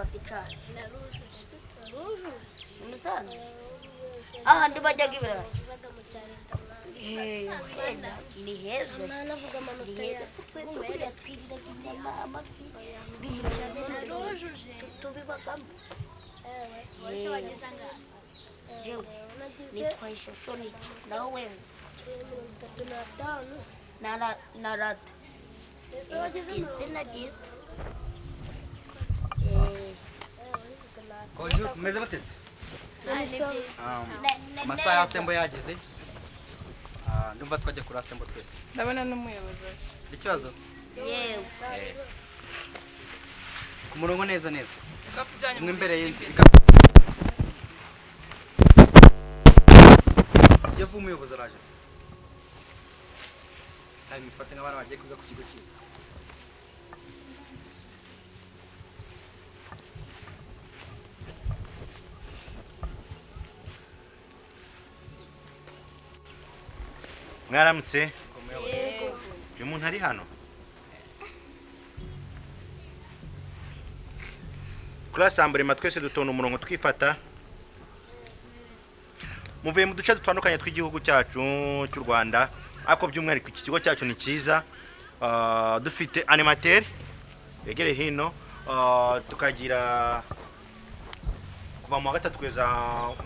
amafi cyane. I Musanze ahandi bajyaga ibirayi. Ni heza, ni heza. Twese twiriraga inyama, amafi, ibintu cyane tubibagamo. Jewe nitwa Ishusho nica naho wewe na rata izina ryiza. Bonjour, mumeze mutese? Amasaha ya assembly yageze. Ndumva twajya kuri assembly twese. Ndabona n'umuyobozi aje. Ikibazo? Yewe. Ku murongo neza neza. Ibikapu byanyu Umwe imbere y'indi. mubishyire. Ibyo vuba, umuyobozi araje se. Hari mifate nk'abana bagiye kwiga ku kigo cyiza. Mwaramutse. Uyu muntu ari hano kuri rassemblement, twese dutonda umurongo twifata. Muvuye mu duce dutandukanye tw'igihugu cyacu cy'u Rwanda, ariko by'umwihariko iki kigo cyacu ni cyiza. Dufite animateur yegereye hino, tukagira kuva mu wa gatatu kugeza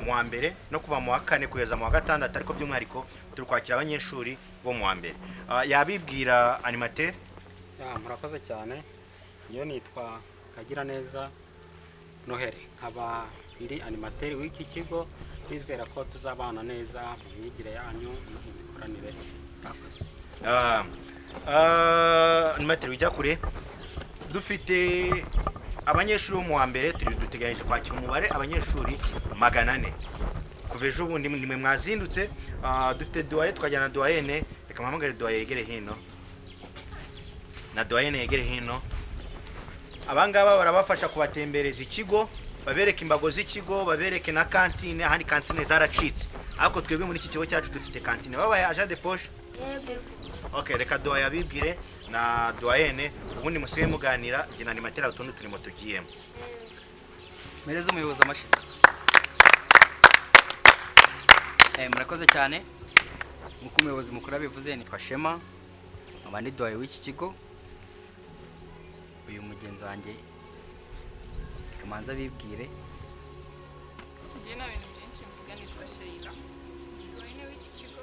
mu wa mbere no kuva mu wa kane kugeza mu wa gatandatu, ariko by'umwihariko turi kwakira abanyeshuri bo mu wa mbere. Yabibwira animateur. Ya, murakoze cyane. Iyo nitwa Kagiraneza Noheli, nkaba ndi animateur w'iki kigo. Nizera ko tuzabana neza mu myigire yanyu no mu mikoranire. Murakoze. Animateur, ujya kure. Dufite abanyeshuri bo mu wa mbere, turi duteganyije kwakira umubare abanyeshuri 400 kuva ejo bundi. Nimwe mwazindutse. Dufite doyen, tukajyana na doyenne. Reka mpamagare doyen yegere hino na doyenne yegere hino. Abangaba barabafasha kubatembereza ikigo, babereke imbago z'ikigo, babereke na kantine. Ahandi kantine zaracitse, ariko twebwe muri iki kigo cyacu dufite kantine. Babaye argent de poche. Okay, reka doyen abibwire na doyenne, ubundi musigaye muganira. Njye na animateur utundi turimo tugiyemo. Mpereze umuyobozi amashize. Murakoze cyane. Nk'uko umuyobozi mukuru abivuze, nitwa Shema, nkaba ndi doyen w'iki kigo. Uyu mugenzi wanjye kamanza bibwire. Njye nta bintu byinshi mvuga, nitwa Sheila, doyenne w'iki kigo.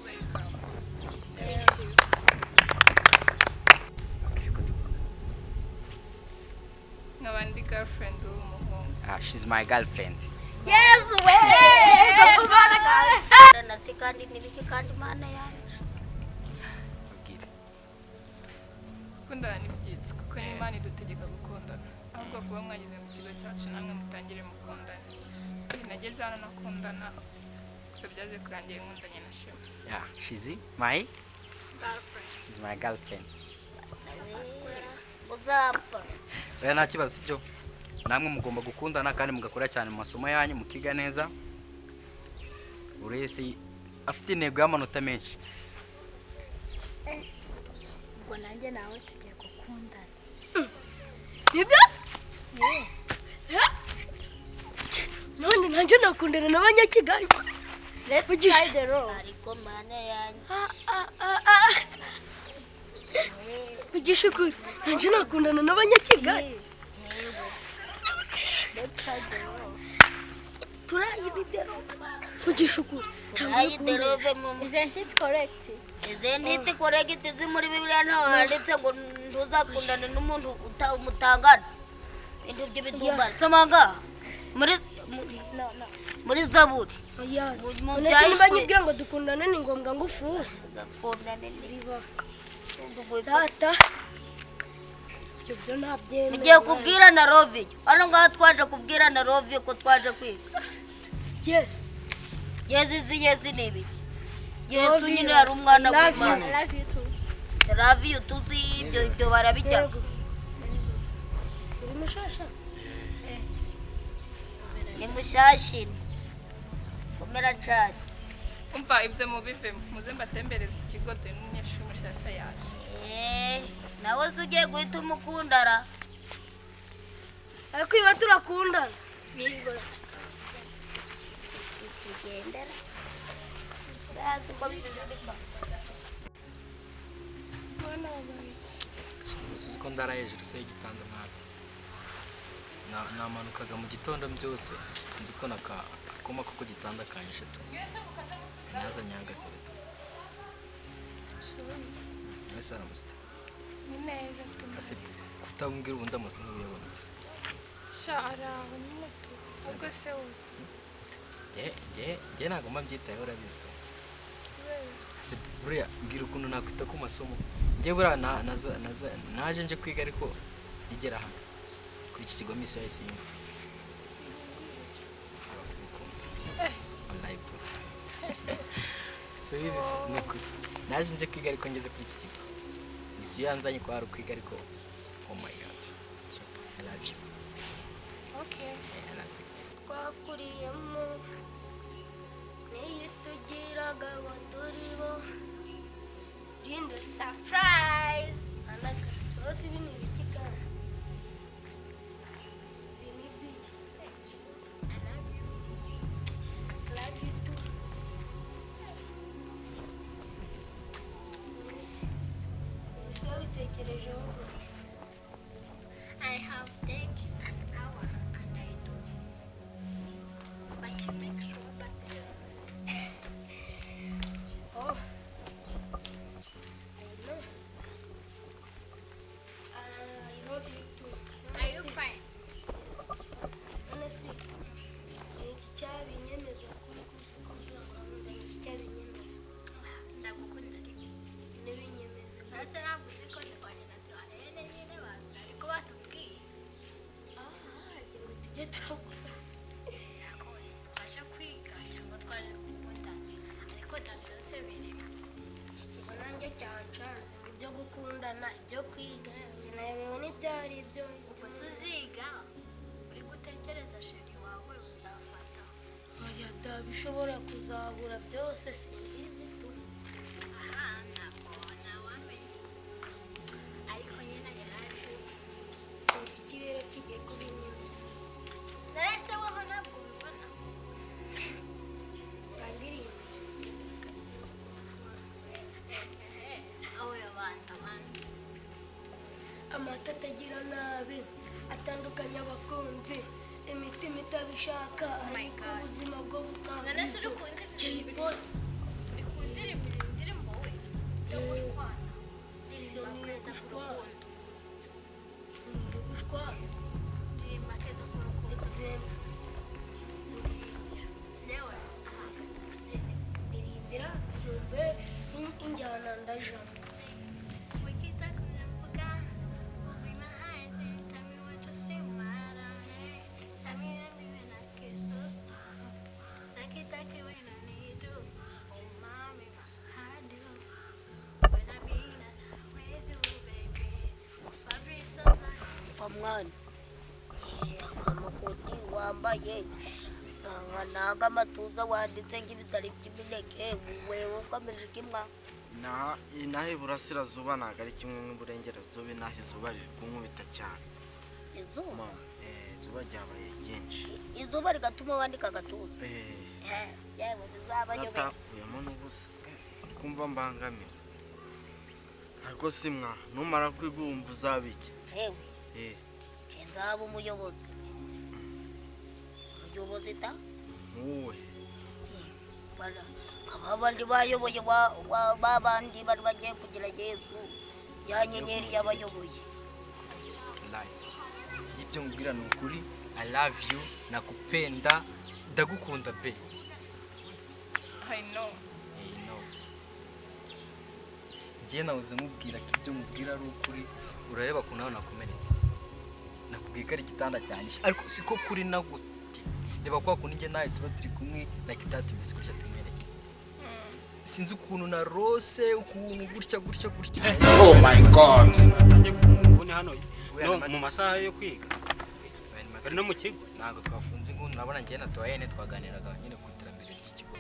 Welcome. Thank you. Nkaba ndi girlfriend w'umuhungu. She's my girlfriend. Yesu we! Na se kandi nibiki kandi Mana yanje. Babwire. Gukundana ni byiza kuko n'Imana idutegeka gukundana. Ahubwo kuba mwageze mu kigo cyacu, namwe mutangire mukundane. Nageze hano nakundana, gusa byaje kurangira nkundanye na Shema. Yeah, she's my girlfriend. She's my girlfriend. Uzapfa. Oya, nta kibazo, sibyo? Namwe mugomba gukundana kandi mugakora cyane mu masomo yanyu, mukiga neza, buri wese afite intego y'amanota menshi. Ubwo nanjye nawe tugiye gukundana. Ni byose none nanjye nakundana n'Abanyakigali. Let's Vugisha. try the road. Ariko Mana yanjye. Vugisha ukuri, nanjye nakundana n'Abanyakigali. Let's try the road. Turayibidero, vugisha ukuri cyangwa ukundana. Ayiderove mu Isn't it correct? Izi ntiti correct muri Bibiliya ntaho handitse ngo ntuzakundane n'umuntu mutangana. Ibintu by'ibitumbano. Soma ngaha. Muri No, no. muri Zaburi. Oya. Mu None se niba byahishwe. nyibwira ngo dukundane, ni ngombwa ngo ufuhe? Gakundane ni Ziba data, ibyo byo ntabyemera. Mugiye kubwira na Rovi. Hano ngaha twaje kubwira na Rovi ko twaje kwiga. Yes. Yesu izi Yesu ni ibiki? Yesu Love nyine you. yari umwana Love you. w'Imana. I love you too. Love you tuzi, ibyo barabijya. Yego. Uri mushasha. Ni mushashini. Komera cyane. Umva, ibyo mubivemo, muze mbatembereze ikigo, dore n'umunyeshuri mushyashya yaje. Eh, nawe se ugiye guhita umukundara? Ariko iba turakundana. Tugendera. Urazi ko bizirika. Mwana wabaye iki? Uzi ko ndara hejuru se y'igitanda mwana. Namanukaga mu gitondo mbyutse, sinzi ko naka akoma ko ku gitanda kanyishe tu. Nazanye agasebe tu. Mbese waramutse. Ni neza tu. Ase kutambwira ubundi amasomo uyabona. Sha araho nyine tu. Ubwo se wowe? Njye ntabwo mba mbyitayeho urabizi tu. Ase buriya mbwira ukuntu nakwita ku masomo. Njye buriya naje nje kwiga ariko igera hano. Kuri iki kigo misi yahise yumva. Wallahi bro. Subizi ni ukuri. Naje nje kwiga ariko ngeze kuri iki kigo. Misi yanzanye ko hari ukwiga ariko oh my god. I love you. Okay. I love you. Twakuriyemo niyitugiraga abo turi bo. Jinde Surprise! anaka bose ibi ni ibiki kandi? Ibi ni iby'iki? I love you. Love you too. Ese wabitekerejeho gute? I have taken an hour and I do. But you make sure that Oh. I know. I love you too. Are you fine? None se ni iki cyabinyemeza kuri kugira ngo nkunda ni iki cyabinyemeza? Ndagukunda ariko. N'ibinyemeza. Ese ntabwo uzi ko ndwanye na Joanne nyine bantu ariko batubwiye. Ah, ngo tujye turakora. Ntabwo twaje kwiga cyangwa twaje gukundana ariko da byose birimo. Iki kigo nanjye cyancanze ngo ibyo gukundana, ibyo kwiga, nayobewe n'ibyari ibyo. Ubwo se uziga uri gutekereza sheri wawe uzafata. Oya da bishobora kuzabura byose simbizi tu. Aha ntabwo ntawamenya ariko nyine I love you. Iki kirere kigiye kubinyemeza. Nahise wowe ntabwo ubibona. Bandirimbe. Aho yabanza abanza. Amata atagira nabi atandukanya abakunzi imitima itabishaka my ariko God. ubuzima bwo None se uri bukaba kundirimba Jay Polly uri kundirimba indirimbo we yo gushwana. Iyo Ririmba ni iyo keza ku gushwana. rukundo. Ni gushwana Ririmba keza ku rukundo. Example ndirimbira Yewe. ndirimbira yumve injyana ndajamo. Pfa mwana. Amakoti wambaye ntago amatuza wanditse nk'ibitari by'imineke wewe ukomeje ikimwa. Inaha iburasirazuba ntabwo ari kimwe nk'iburengerazuba, inaha izuba riri kunkubita cyane. Izuba Mama, izuba ryabaye ryinshi. Izuba rigatuma wandika agatuza. Yewe bizabayobera. Natakuyemo n'ubusa kumva mbangamiwe ariko si mwa numara kwiga wumva uzaba iki? Yewe Eh, nje nzaba umuyobozi umuyobozi ta wowe bana aba bandi bayoboye ba bandi bari bagiye kugira Yesu ya nyenyeri yabayoboye. Wallahi. Ibyo nkubwira ni ukuri. I love you, nakupenda, ndagukunda pe. I know. Hey, no. Njye nahoze nkubwira ko ibyo nkubwira ari ukuri, urareba ukuntu nawe nakomeretse. Nakubwiye ko ari igitanda cyanjye, ariko siko kuri na gute. Reba kwa kundi njye nawe tuba turi kumwe like that mbese gutya tumereye. Sinzi ukuntu narose ukuntu gutya gutya gutya. Atangiye gufunga inguni hano no mu masaha yo kwiga bari no mu kigo. Ntabwo twafunze inguni, urabona njye na Toyene twaganiraga nyine ku iterambere ry'ikigo.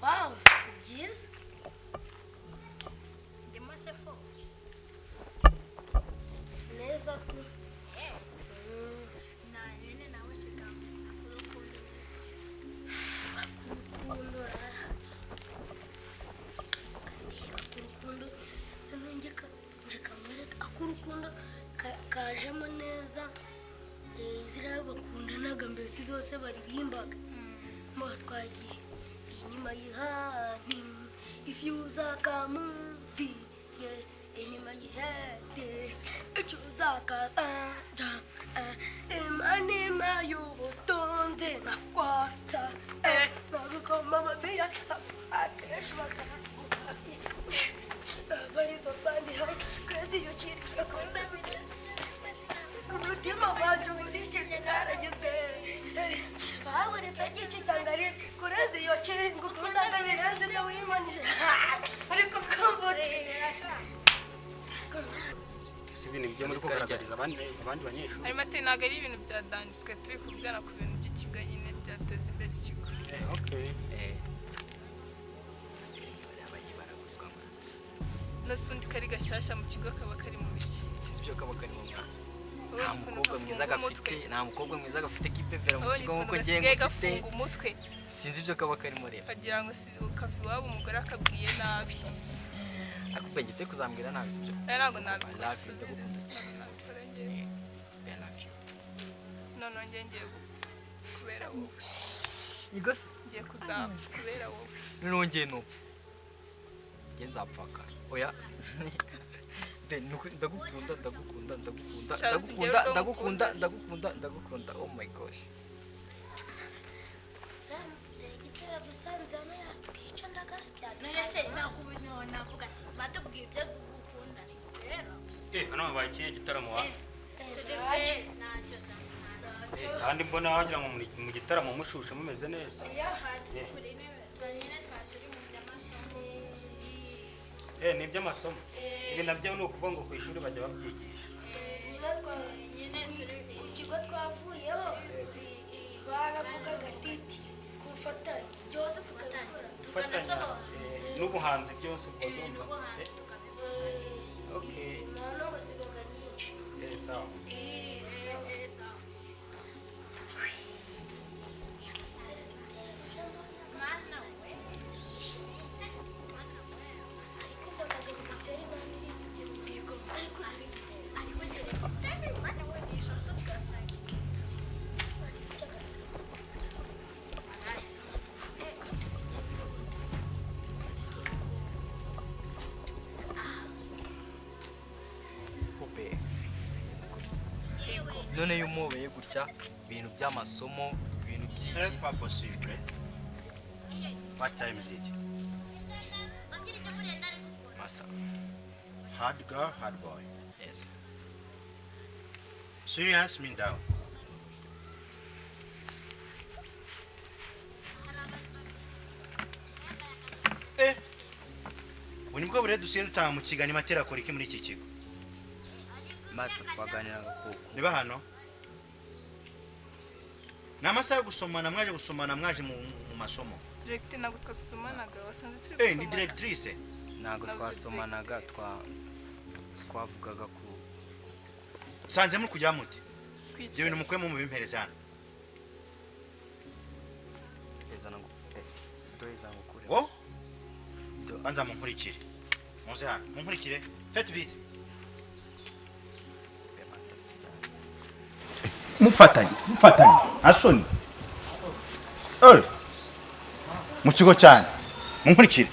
Wow, byiza. Ndimo se fo. Neza tu. Na nyene nawe chikamo akurukundo. Akurukundo akurukundo nongeka njekamwereka akurukundo kajemo neza. Ziriya bakundanaga mbese zose baririmbaga. Mo twagiye inyuma y'ihani if you zakamuvi inyuma y'ihete icyo uzakatanja imanima y'ubutunzi nakwata nabikoma amabiya akenshi bakavuga barizo bandi hari crazy yo chiri akunda umutima wanje urishimye narageze babure fegice cyangari kurezi yo chiri ngukunda birenze ndawimanije ariko kumbure. Si ibintu byo muri kugaragariza abandi banyeshuri. Animateri ntabwo ari ibintu bya danditswe, turi kuvugana ku bintu by'ikigo nyine byateza imbere ikigo. Okay. Nasundi kari gashyashya mu kigo kaba kari mu biki? Sinzi ibyo kaba kari mu mwana. Nta mukobwa mwiza gafite, nta mukobwa mwiza gafite kipevera mu kigo nkuko ngiye ngufite. Umutwe. Sinzi ibyo kaba karimo rero. Kagira ngo si ukava iwabo umugore akabwiye nabi. Akubwiye ngite kuzambwira nabi sibyo? Ntabwo nabikora. None ngiye kubera wowe. Igose? Ngiye kuzapfa kubera wowe. None ngiye nupfa. Ngiye nzapfaka. Oya. Ndagukunda ndagukunda ndagukunda ndagukunda ndagukunda ndagukunda ndagukunda. Oh my gosh. Hano habaye ikihe gitaramo wa? Kandi mbona wagira ngo mu gitaramo mushushe mumeze neza. Ni iby'amasomo. Ibi nabyo ni ukuvuga ngo ku ishuri bajya babyigisha. Ku kigo twavuyeho baravugaga ati kufatanya byose tukabikora tukanasohora n'ubuhanzi byose ubwo ndumva. Okay. Ntabwo zibaga nyinshi. Sawa. None yumobeye gutya ibintu by'amasomo ibintu by'iki pas possible. What time is it? Master. Hard girl, hard boy. Yes. Serious mean down. Ubu nibwo bure dusiye dutaha mu kiganiro matera akora iki muri iki kigo? Master twaganiraga kuko. Niba hano ni amasaha yo gusomana, mwaje gusomana, mwaje mu masomo. Directeur ntabwo twasomanaga, wasanze turi gusomana. Ni directrice. Ntabwo twasomanaga, twavugaga ku sanze muri kugira muti. Ibyo bintu mukwe mu bimpereza hano. Ngo banza munkurikire. Muze hano, munkurikire. Faites vite. Mufatanye, mufatanye. Asoni. Mu kigo cyane. Munkurikire.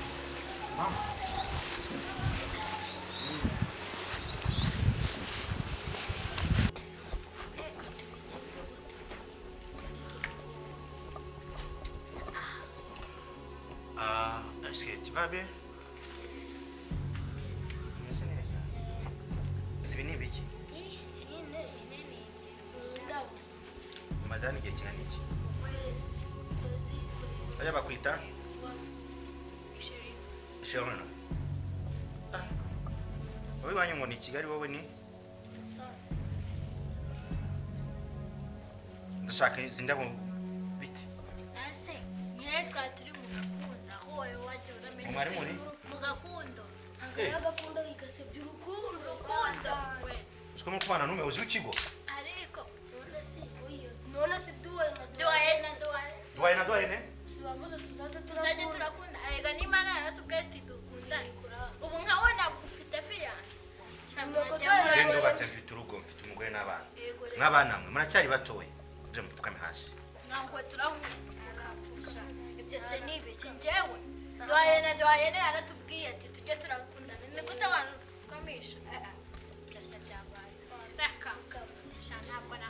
Est-ce que tu vas bien? Umeze neza? Ibi ni ibiki? Umaze hano igihe kingana iki? Bajya bakwita? Sherina. Wowe iwanyu ngo ni Kigali, wowe ni? Ndashaka izi ndabo bite? Ese nyine twari turi mu gakunda aho Mwari muri Mu gakundo. Agakundo igasebya urukundo. Urukundo. We. Siko muri kubana n'umuyobozi w'ikigo. Ariko None si uyu. None si duwaye na duwaye na duwaye. Duwaye na duwaye ne? Si bavuze tuzaze Tuzajya turakunda. turakunda. Erega n'Imana yaratubwiye ati dukundane. Ubu nkabona ufite fiyanse. Nuko duwaye Je ndubatse mfite urugo, mfite umugore n'abana. N'abana mwe muracyari batoya. Byo mupfukame hasi. Ntabwo turahura. Ibyo se ni ibiki njyewe? Duwaye na duwaye yaratubwiye ati tujye turakundana. Ni gute abantu dupfukamisha? Byose byabaye. Reka. Sha, ntabwo na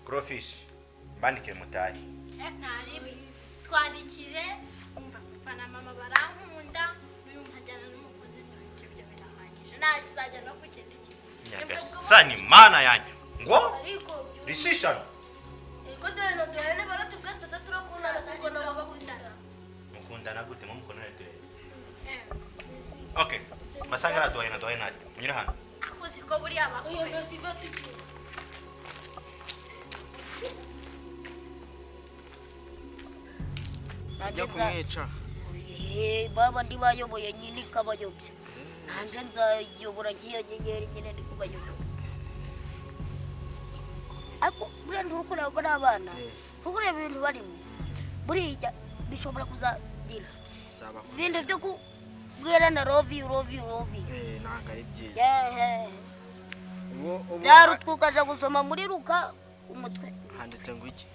Crofis, mbandikire mutahe. Ntaribi. Twandikire umva papa na mama barankunda n'uyu nkajyana n'umukunzi wanjye ibyo birahagije. Nazajya no ku kindi kintu. Nyagasani mana yanjye. Ngo Ariko risishano. Ariko duwaye na duwaye baratubwiye tuzaze turakundana kuko nabo bakundana. Mukundana gute mumukundana turebe. Okay. Masanga na duwaye na duwaye nari. Munyure hano. Akuzi ko buriya Uyu bakomeye. ndosiva tukiri. Ujya kumwica. Baba ndibayoboye nyine ikabayobya. Nanje nzayobora nk'iyo nyenyeri nyine ndi kubayobora. Ariko buriya ntukureba bariya abana, ntukureba ibintu barimo. Buriya bishobora kuzagira Saba ku. ibintu byo kubwirana love you, love you, love you. Ntabwo ari byiza. Yehe. Ubu Byarutwa ukaja gusoma muri Luka umutwe. Handitse ngo iki?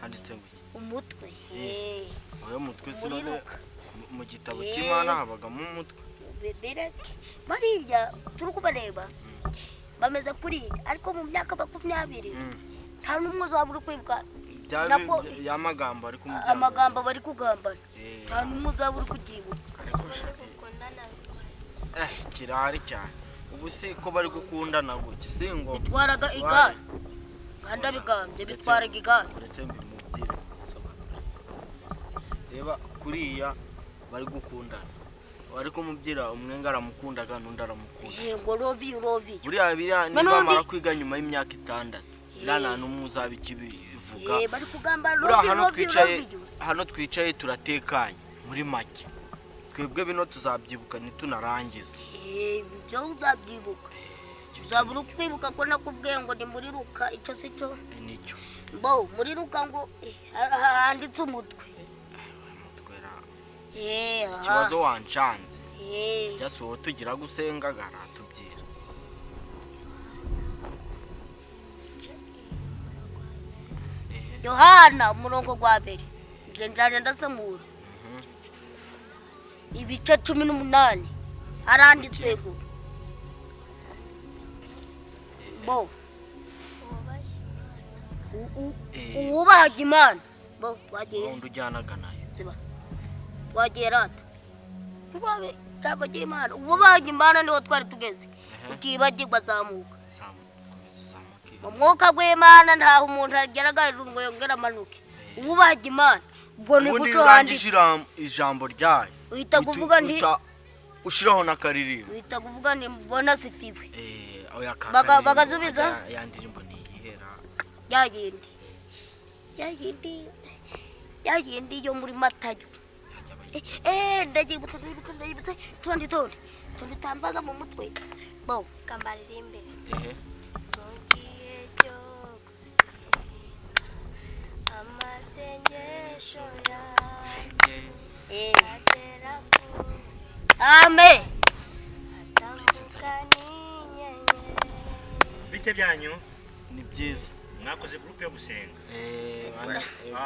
Handitse ngo iki? Umutwe. Oya mutwe si Muri none Luka. mu gitabo cy'Imana habagamo umutwe. Bireke. Bariya turi kubareba bameze kuriya ariko mu myaka 20 nta n'umwe uzaba uri kwibuka Ya magambo ari kumujyana. Amagambo bari kugambana. Nta n'umwe uzaba uri kukibuka. Kirahari cyane. Ubu si ko bari gukundana gutya si ngo bitwaraga igare. Kandi abigambye bitwaraga igare. Uretse mbimubwire sobanura. Reba kuriya bari gukundana. Bari kumubwira umwe ngo aramukundaga n'undi aramukunda. Ngo love you, love you. Buriya biriya niba bamara kwiga nyuma y'imyaka 6 biriya nta n'umwe uzaba ikibivuga. Bari kugamba love you, love you, love you. Hano twicaye turatekanye muri make. Twebwe bino tuzabyibuka ntitunarangiza. Ibyo uzabyibuka. Uzabura kwibuka ko nakubwiye ngo ni muri Luka icyo si cyo. Nicyo. Bo muri Luka ngo handitse umutwe. Ikibazo wanshanze. Just wowe tugira gusenga garatubwira. Yohana umurongo gwa mbere. Nje njaje ndasamura. Ibice 18 haranditswe ngo bo uwubahaga Imana bo twagiye undi ujyanaga nayo siba twagiye rata tubabe ijambo ry'Imana uwubahaga Imana niho twari tugeze utibagirwa azamuka mu mwuka w'Imana ntaho umuntu ageraga hejuru ngo yongere amanuke uwubahaga Imana ubwo ni guco handitse ijambo ryayo uhita kuvuga nti ushiraho n'akaririmbo uhita kuvuga nti mbona sifiwe oya bagasubiza ya ndirimbo ni ihera ya yindi yo muri Matayo ndagibutse tundi tambaga mu mutwe bo kambaririmbe Mugihe cyo gusenga amasengesho yanjye agera kure amen atambuka n'inyenyeri. Bite byanyu ni byiza mwakoze groupe yo gusenga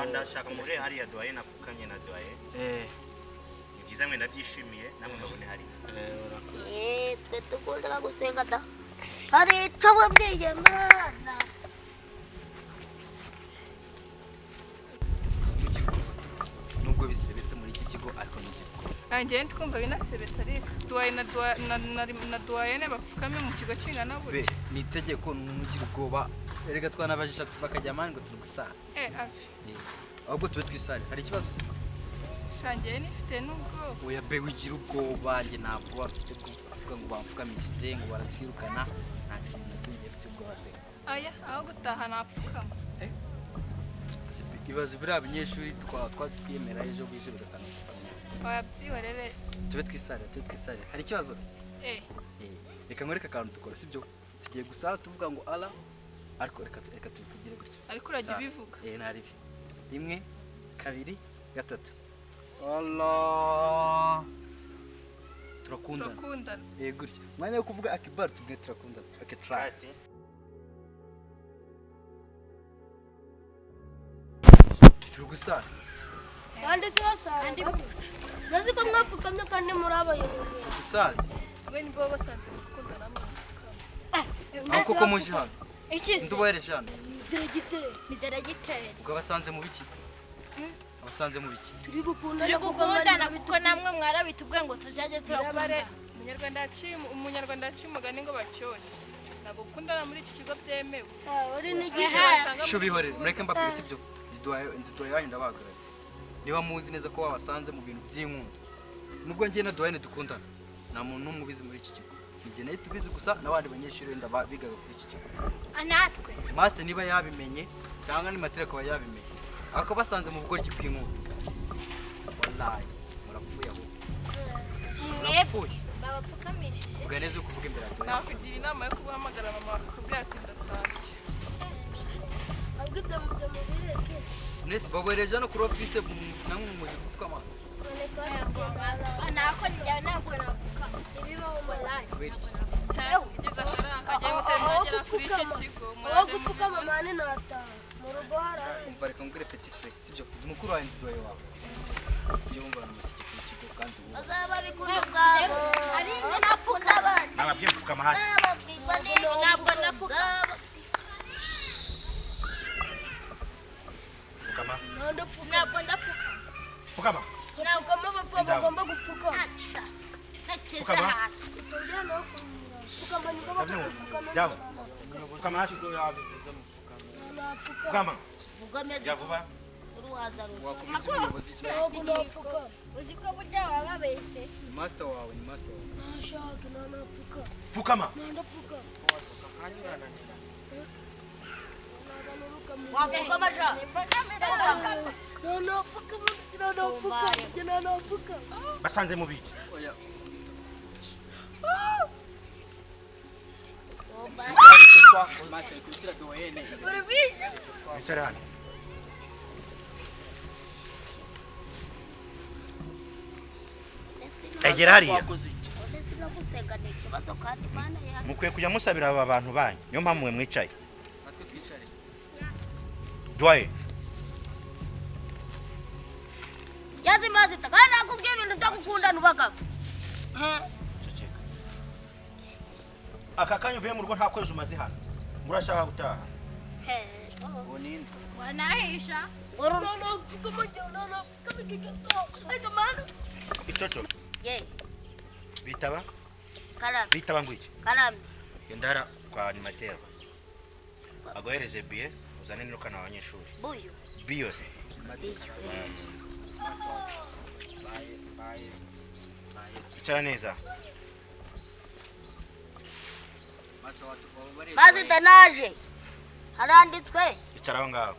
ndashaka muri hariya duwaye napfukamye na duwaye ni byiza mwe ndabyishimiye namwe mbabone hariya urakoze twe dukunda gusenga da hari icyo wabwiye Mana nubwo bisebetse muri iki kigo ariko ntigikora Anjye twumva binasebetse ariko duwaye na duwayene bapfukame mu kigo kingana gutya ni itegeko n'umugira ubwoba erega twanabajisha bakajya amani ngo turi gusara ahubwo tube twisare hari ikibazo se shangiye nifite n'ubwoba oya be wigira ubwoba njye ntabwo bafite kuvuga ngo bamfukamishije ngo baratwirukana nta kintu na kimwe mfite ubwoba pe aya aho gutaha napfukama ibaze buriya abanyeshuri twiyemera ejo bwije bigasanga dupfukamye Wabyihorere. Tube twisarira, tube twisarira. Hari ikibazo? Eh. Reka nkwereke akantu dukora, sibyo? Tugiye gusara tuvuga ngo ala, ariko reka reka tubivugire gutya. Ariko urajya ubivuga. Naribi. 1 2 3. Allah. Turakundana. Turakundana. Gutya. Mwanya wo kuvuga akibar tubwe turakundana. Okay, try. Turi gusara. Kandi sasa. Nazi ko mwapfukamye kandi muri abayobozi. Gusara. Mwe ni bo basanzwe gukundana mwapfukama. Aho koko muje hano. Iki? Ndubohereje hano. Diregiteri. Ni diregiteri. Ubwo abasanze mu biki? Abasanze mu biki? Turi gukundana kuko namwe mwarabitubwe ngo tuzajye turakundana. Umunyarwanda yaciye umugani ngo bakyoshye. Ntabwo gukundana muri iki kigo byemewe. Uri n'igihe. Shubihorere, mureke mbabwire sibyo. Ndiduhaye wanyu ndabahagarara. Niba muzi neza ko wabasanze mu bintu by'inkundo. Nubwo njye na Duhayene dukundana, nta muntu n'umwe ubizi muri iki kigo. Njye nayo tubizi gusa n'abandi banyeshuri wenda bigaga kuri iki kigo. Natwe. Master niba yabimenye cyangwa ni Matera akaba yabimenye. Ako basanze mu bugoryi bw'inkundo. Wallahi, murapfuye aho. Murapfuye. Babapfukamishije. Vuga neza uko uvuga imbere ya Duhayene. Nakugira inama yo kuguhamagara mama akakubwira ati ndatashye. Ahubwo ibyo mubireke. Mwese babohereje no kuri office namwe muje gupfukama. Nako njya ntabwo napfuka. Ibibaho wallahi. Aho gupfukama mani nataha. Mu rugo harahari. Umva reka ngure petit frère, sibyo? Mukuru wawe ndidoye wawe. Ujye wumva amategeko y'ikigo kandi ubu. Bazaba bikunda ubwabo. Ari njye napfuka. Nababwiye gupfukama hasi. Ntabwo napfuka. Pfukama. Ntabwo ndapfuka. Pfukama. Pfukama bapfa bagomba gupfukama. Naceze hasi. Pfukama niko bagomba. Jabo. Pfukama hasi. Pfukama. Pfukama. Vuba. Uruhaza Wakubita umuyobozi icyo. Ntabwo napfuka. Uzi ko burya baba babeshye. Ni master wawe, ni master wawe. Nashaka napfuka. Pfukama. Ndapfuka. Wapfukama ja. Napfuka. Basanze mu biki? Oya. Master ikubitira Duhayene. Bicara hano. Egera hariya. Mukwiye kujya musabira aba bantu banyu. Niyo mpamvu mwe mwicaye. Natwe twicare. Duhaye. Yazi mazita kandi nakubwiye ibintu byo gukundana ubagabo. Ceceka. Aka kanya uvuye mu rugo nta kwezi umaze hano. Murashaka gutaha. Wanahisha. Icoco. Ye. Bitaba? Karame. Bitaba ngwiki? Karame. Genda kwa animateur. Agohereze biye uzane nirukana abanyeshuri. Buyo. Biyo. Icara neza. Mazita naje. Haranditswe. Icara aho ngaho.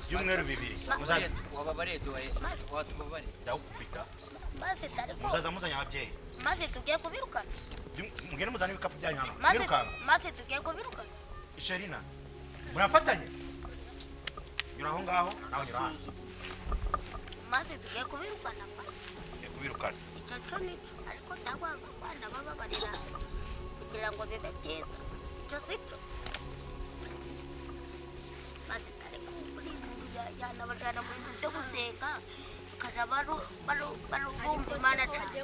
Byumweru bibiri. Muzaza wababare Duhaye. Watubabare. Ndagukubita. Mazita ariko. Muzaza muzanye ababyeyi. Maze tugiye kubirukana. Mugende muzane ibikapu byanyu hano. Mwirukanka. Maze tugiye kubirukana. Isherina. Murafatanye? Nyura aho ngaho nawe nyura hano. Maze tugiye kubirukana. Tugiye kubirukana. Icyo cyo nico ariko ndagwa abana bababarira kugira ngo bibe byiza. Icyo si cyo. Maze ariko kuri yajyana abajana mu bintu byo gusenga bakaja barumva Imana cyane.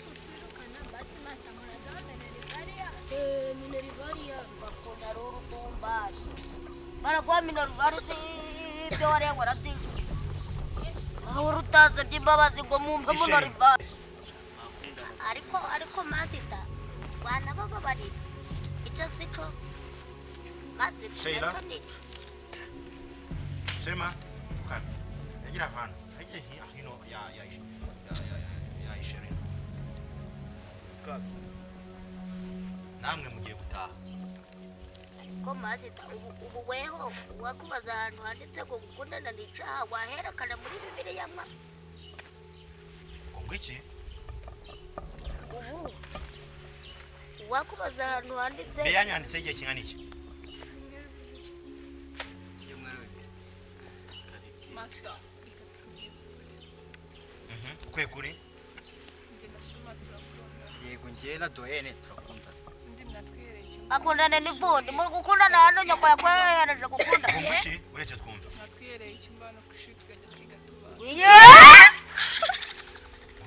Minerivariya. Bakunda urutumbari. Baraguha minerivare ibyo wariye warabyishyura. Aho utasabye imbabazi ngo mumpe minerivare. Ariko masita banabababarira. Icyo si cyo. Masita Sheila. icyo ni cyo. Shema. Pfukama. Egera ahantu. Egera hino ya ya ya ya Isherina. Pfukama. Namwe mugiye gutaha. Ariko masita, ubu weho wakubaza ahantu handitse ngo gukundana ni icyaha, waherekana muri Bibiliya mwa? Ngo iki? Ubu wakubaza ahantu handitse Mbere yanyu handitseho igihe kingana iki? Ibyumweru 2. Master, reka tukubwize ukuri. Ukwiye kuri Njye na Shema turakundana. Yego, njyewe na doyene turakundana. Undi mwatwihereye icyumba. Akundana n'ivundi muri gukundana hano, nyoko yakwehereje gukundana. Ngo iki? Uretse twumve. Mwatwihereye icyumba hano ku ishuri, tukajya twiga tubana.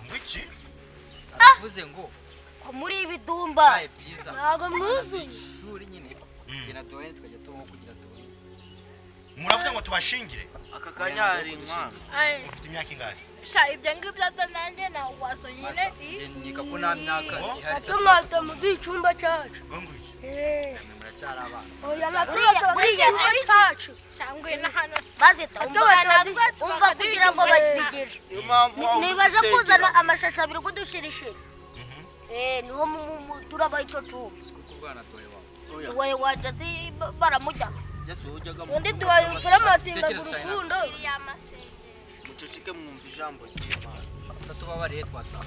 Ngo iki? Aravuze ngo Ko muri ibidumba. Bibaye byiza Ntabwo mwuzuye. Ishuri nyine, njye na doyene tukajya tubaho kugira tubone. Muravuze ngo tubashingire? Aka kanya hari inkwano. Ay, Ufite imyaka ingahe? Sha, ibyo ngibyo ata nanjye ntabwo wasonyine. Njye nkeka ko nta myaka ihari itatu. Tumata muduha icyumba cyacu. Ngo iki? Mwe muracyari abana. Oya, natwe icyumba cyacu. Shangwe na hano. Masita, umva, kugira ngo babigire, Niyo mpamvu waba nibaje udusengera. kuzana amashashi abiri kudushirishira, niho turabaha icyo cumba. Siko kurwana doye wawe. Oya, Iwawe wanje si baramujya. Yesu ujyaga mu Undi duhaye uturamatinda Igitekerezo cyawe urukundo. Iriya masengesho. Muceceke mwumva ijambo ry'Imana. Tutatubabariye twataha.